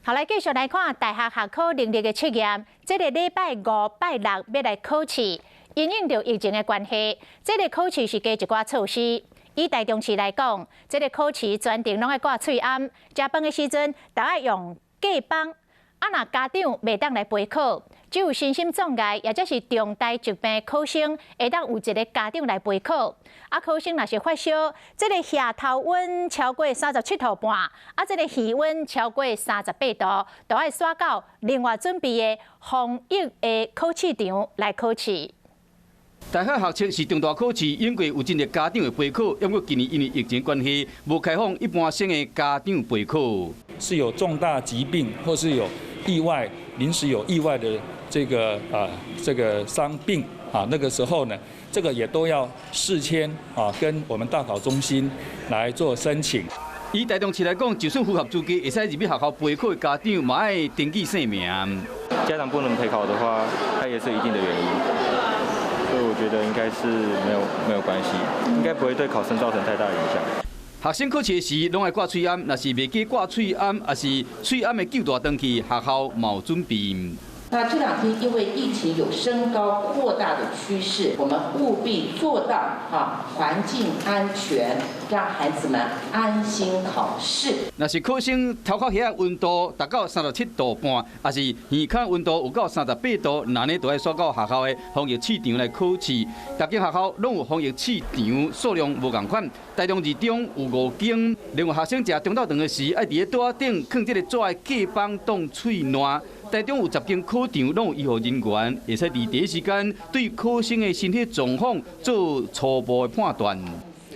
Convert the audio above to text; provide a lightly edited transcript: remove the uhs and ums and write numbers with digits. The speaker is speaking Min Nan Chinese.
好，來繼續來看大學學考能力的測驗，這个禮拜五、拜六欲來考試，因應著疫情的關係，這个考試是加一寡措施。以台中市來講，這个考試全程攏愛掛喙罨，食飯的時陣都愛用隔板。啊，若家長袂當來陪考，只有身心障礙，抑者是重大疾病考生會當有一个家長來陪考。啊，考生若是發燒，這个額頭溫超過37度半，啊，這个耳溫超過38度，都愛徙到另外準備的防疫的考試場來考試。大學學測是重大考試，應該有真濟家長會陪考，不過今年因為疫情關係，無開放一般性的家長陪考。是有重大疾病或是有意外，臨時有意外的這個傷病啊，那個時候呢，這個也都要事先啊跟我們大考中心來做申請。以台中市來講，就算符合資格，會使入去學校陪考的家長，嘛愛登記姓名。家長不能陪考的話，他也是一定的原因，所以我覺得應該是沒有關係，應該不會對考生造成太大影響。學生考試時攏愛掛喙罨，若是袂記掛喙罨，抑是喙罨的救帶轉去，學校嘛有準備。那這兩天因為疫情有升高擴大的趨勢，我們務必做到哈環境安全，讓孩子們安心考試。若是考生頭殼遐溫度達到37度半，抑是耳孔溫度有到38度，那呢就愛徙到學校的防疫試場來考試。逐間學校攏有防疫試場，數量無仝款。台中二中有五間，另外學生食中晝頓的時，愛佇咧桌仔頂囥這个紙的隔板擋喙瀾。台中有10間考場，攏有醫護人員，會使佇第一時間對考生的身體狀況做初步的判斷。